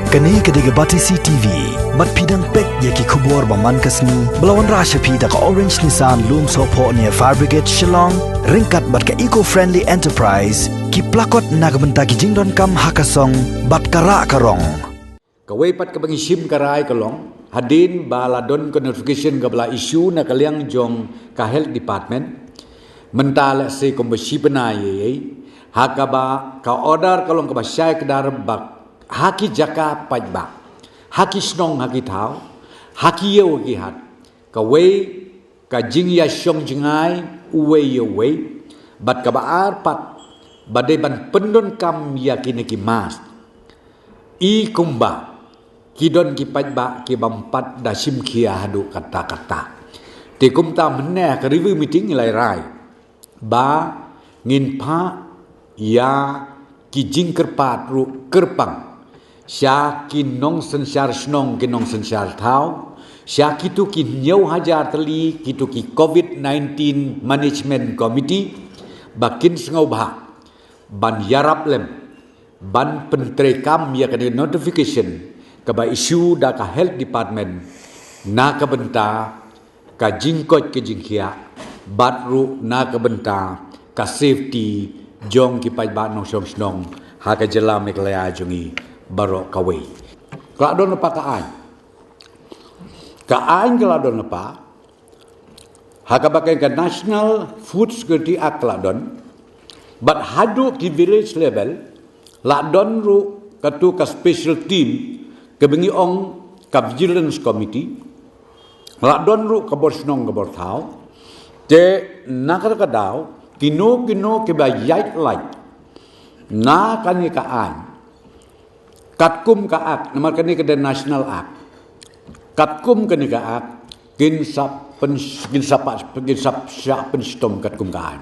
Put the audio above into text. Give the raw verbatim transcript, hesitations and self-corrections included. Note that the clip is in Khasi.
Kane ka dei ka Batesi T V. Bad phi dang peit ïa ki khubor ba man ka sngi ba la wanrah sha phi da ka Orange Nissan Lumsohphoh near Fire Brigade Shillong, ryngkat bad ka Eco Friendly Enterprise, ki plakot na ka bynta ki jingdonkam ha ka song bad ka rah ka rong. Kawei pat kaba ngi shim ka rai ka long, hadien ba la don ka notification kaba la issue na ka liang jong ka Health Department, mynta lehse kumba shi bnai ïa ïa, ha kaba ka order ka long kaba shai kdar ba ha ki jaka paidbah, ha ki shnong ha ki thaw, ha ki ïew ha ki hat, kawei ka jingïashong jngai uwei ïa uwei, bad kaba ar pat ba dei ban pyndonkam ïa kine ki mask. I kumba ki don ki paidbah ki bym pat da shim khia haduh katta katta. Te kumta mynne ka review meeting ngi la rai ba ngin phah ïa ki jingkyrpad ruh kyrpang sha ki nongsynshar shnong, ki nongsynshar thaw, sha kito ki hynñiew hajar tylli kito ki COVID nineteen Management Committee, ba kin sngewbha ban ïarap lem ban pyntreikam ïa kane notification kaba issue da ka Health Department na ka bynta ka jingkoit ka jingkhiah, bad ruh na ka bynta ka safety jong ki paidbah nongshong shnong ha ka jylla Meghalaya jong ngi baroh kawei. Ka la don lypa ka aiñ. Ka aiñ ka la don lypa, ha kaba ka National Food Security Act ka la don, bad haduh ki village level la don ruh katu ka special team kaba ngi ong ka Vigilance Committee, la don ruh ka bor shnong ka bor thaw. Te na kata ka daw kino kino kiba ïaid lait na kane ka aiñ, katkum ka Act, namar kane ka dei National Act, katkum kane ka Act kin sa pyn, kin sa pa, kin sa shah pynshitom katkum ka aiñ.